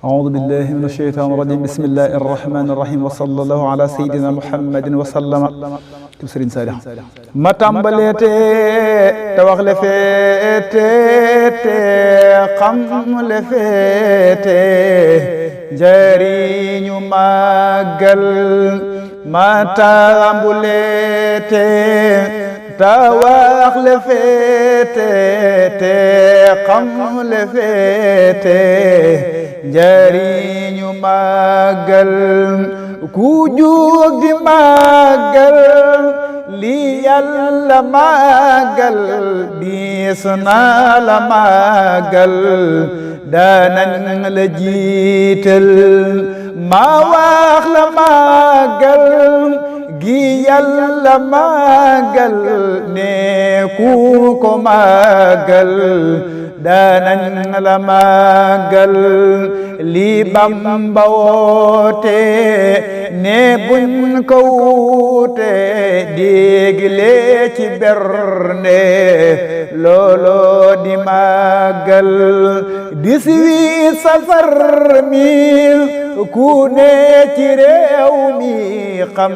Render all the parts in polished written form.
أعوذ بالله من الشيطان الرجيم بسم الله الرحمن الرحيم وصلى الله على سيدنا محمد وسلم سرين سالح ما تامبليتي توخ لفيتي خم لفيتي جاري ماغل ما تامبليتي توخ لفيتي خم لفيتي jariñu màggal ku jóg di màggal li Yàlla màggal diis na la màggal daanañ la jiital ma wax la màggal gi Yàlla màggal ne ku ko màggal daanañ la màggal li Bamba woote ne buñ ko wuute digle ci bernde loolo di màggal 18 safar mi ku ne ci réew mi xam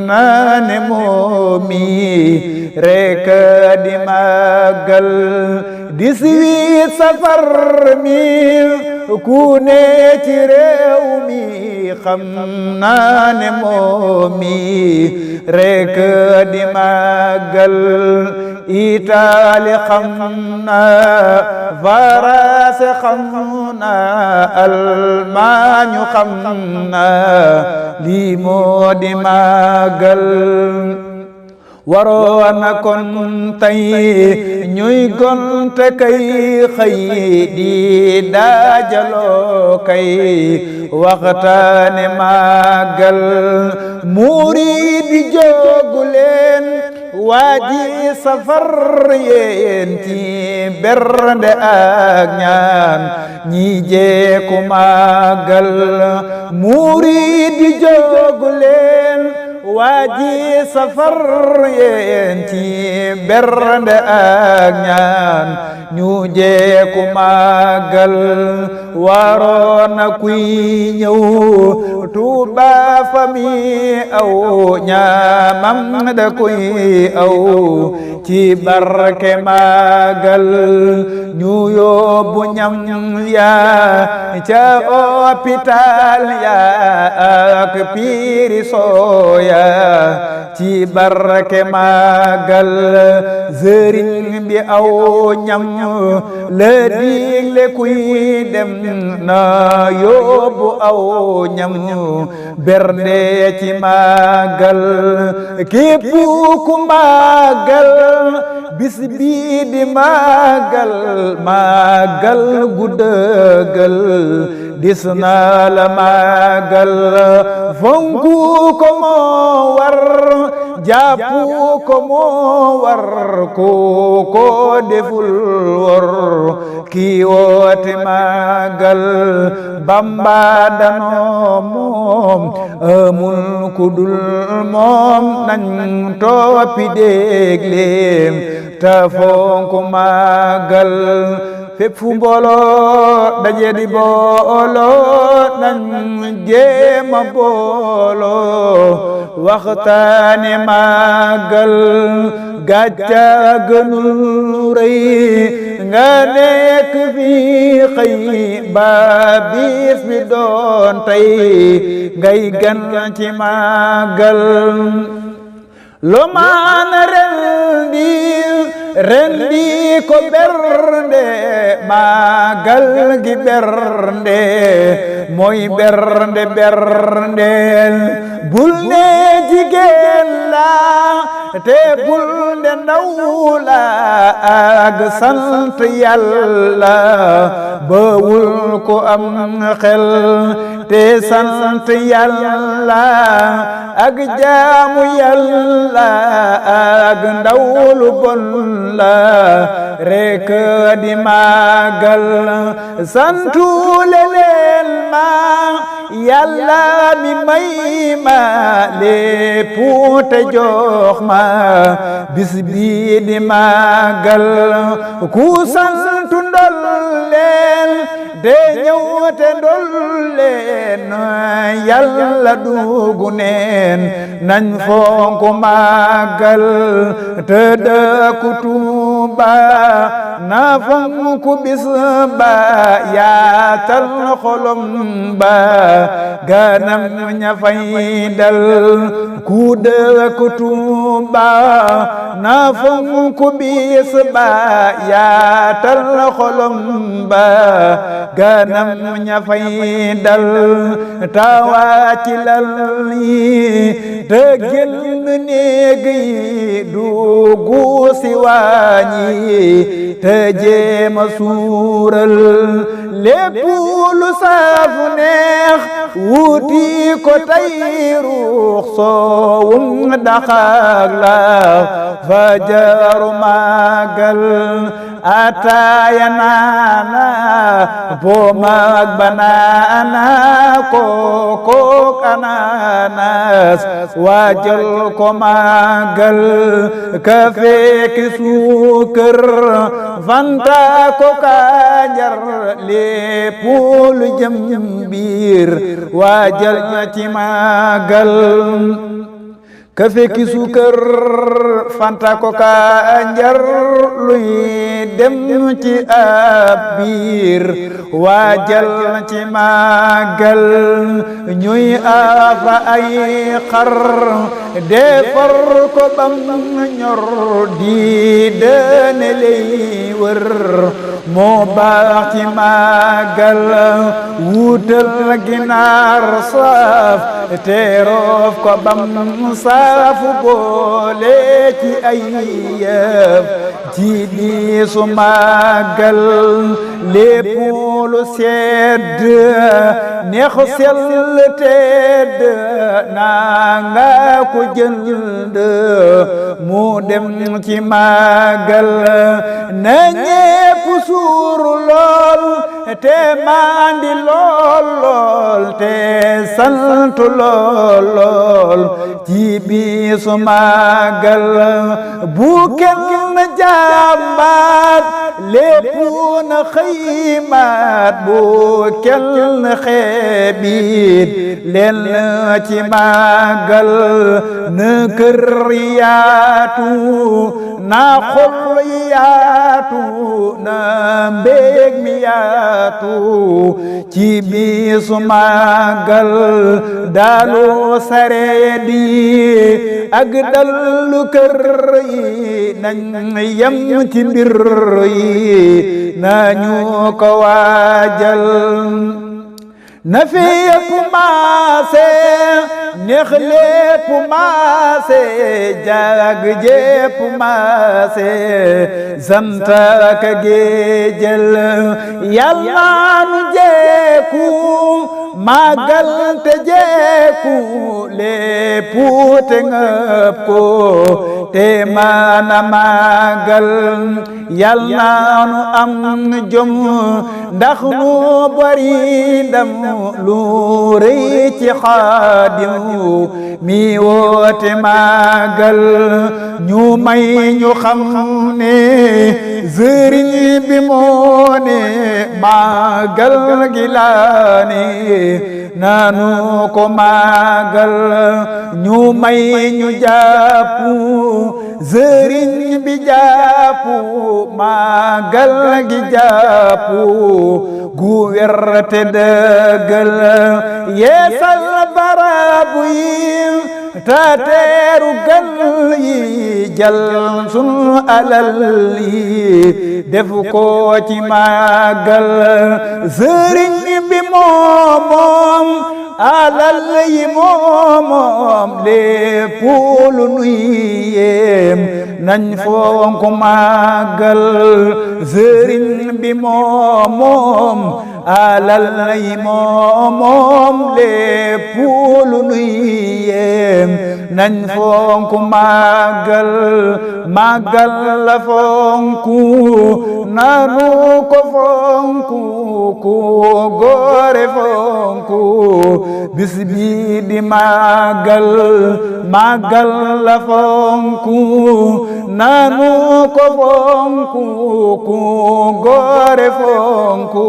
na ne moom mi rekk di màggal 18 safar mi ku ne ci réew mi xam na ne moom mi rekk di màggal Itaali xam na Faranse xam na Almaañ xam na lii moo di màggal waroon na kon tey ñuy gonte kay xëy di dajaloo kay waxtaane màggal murid di jógu leen waaji safar yéen ci bernde ak ñaan ñi jeeku màggal murid di jógu leen waaji safar yéen ci bernde ak ñaan ñu jeeku màggal waroon na kuy ñëw Tuuba fa mi aw ñaamam da kuy aw ci barke màggal ñu yóbbu ñam ya ca hôpital ya ak prison ya ci barke màggal sëriñ bi aw ñam la digle kuy dem na yóbbu aw ñam bernde ci màggal képp ku màggal bis bi di màggal màggal gu dëggal dis na la màggal fonku ko moo war jàppu ko moo war ku ko deful war kii woote màggal Bamba danoo moom amul ku dul moom nañ toppi dégleem ta fonku màggal fépp fu mbooloo daje di booloo nañ jéema booloo waxtaane màggal gàcca gënul rëy nga nekk fi xëy ba bis bi doon tey ngay gan ci màggal lo maan rendi ko bernde màggal gi bernde mooy bernde berndeel bul ne jigéen la te bul ne ndaw la ak sant Yàlla ba wul ko am xel te sant Yàlla ak jaamu Yàlla ak ndaw lu bon la rekk di màggal santu leen ma Yàlla mi may ma lépp te jox ma bis bi di màggal ku santu ndol leen de ñëw te ndolleen Yàlla dugu neen nañ fonk màggal te dëkku Tuuba na fonk bis ba yaatal xolom ba ganam ña fay dal ku dëkku Tuuba na fonk bis ba yaatal xolom ba ganam ña fay dal tawa ci lal yi te génn néeg yi duggu si waañ yi te jéema suural lépp lu saafu neex wuti ko tey ruux soowum daxaak la fajaru màggal ataaya naana boomag banaana kook ananas waajal ko màggal kafe ki suukar fanta ko kaanjar lépp lu jëm biir waajal ci màggal kafe ki suukar fanta ko kaanjar luy dem ci ab biir waajal ci màggal ñuy afa ay xar defar ko bam ñor di dëne lay wër moo baax ci màggal wutal ginaar saaf te roof ko bam saafu boole ci ay yëf ci bisu màggal lépp lu sedd neex sell tedd naa nga ko jënd mu dem ci màggal na ñépp suuru lool te mandi lool te sant lool ci bisu màggal bu kenn jàmbaat lépp na xëymaat bu kenn xeebit leen ci màggal na kër yaatu na xol yaatu na mbéeg mi yaatu ci bisu màggal dalu sareet yi ak dallu kër yi nañ yem ci mbir yi nañu ko waajal na fi yëpp maase neex lépp maase jag jépp maase sant ak géejël Yàlla nu jeeku màggal te jeeku lépp te ngëp ko te mana màggal Yàlla nu am jom ndax nu bari ndam lu rëy ci Xaadim mi woote màggal ñu may ñu xam ne sëriñ bi moo ne màggal gi laa ne nanu ko màggal ñu may ñu jàpp sëriñ bi jàpp màggal gi jàpp gu wér te dëggal yeesal barabu yi ta teeru gal yi jal sunu alal yi def ko ci màggal sëriñ bi moom alal yi moom lépp lu nuy yéem nañ fonk màggal sëriñ bi moom alal yi moom lépp lu nuy yéem nañ fonk màggal màggal la fonku nanu ko fonku ku góore fonku bis bi di màggal màggal la fonku nanu ko fonku ku góore fonku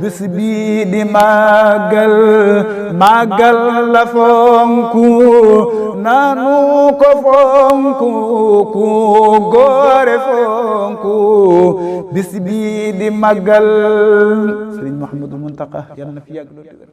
bis bi di màggal màggal la fonku nanu ko fonku ku góore fonku bis bi di màggal Sëriñ Mouhamadou Mountakha yàlla na fi yàgg loolu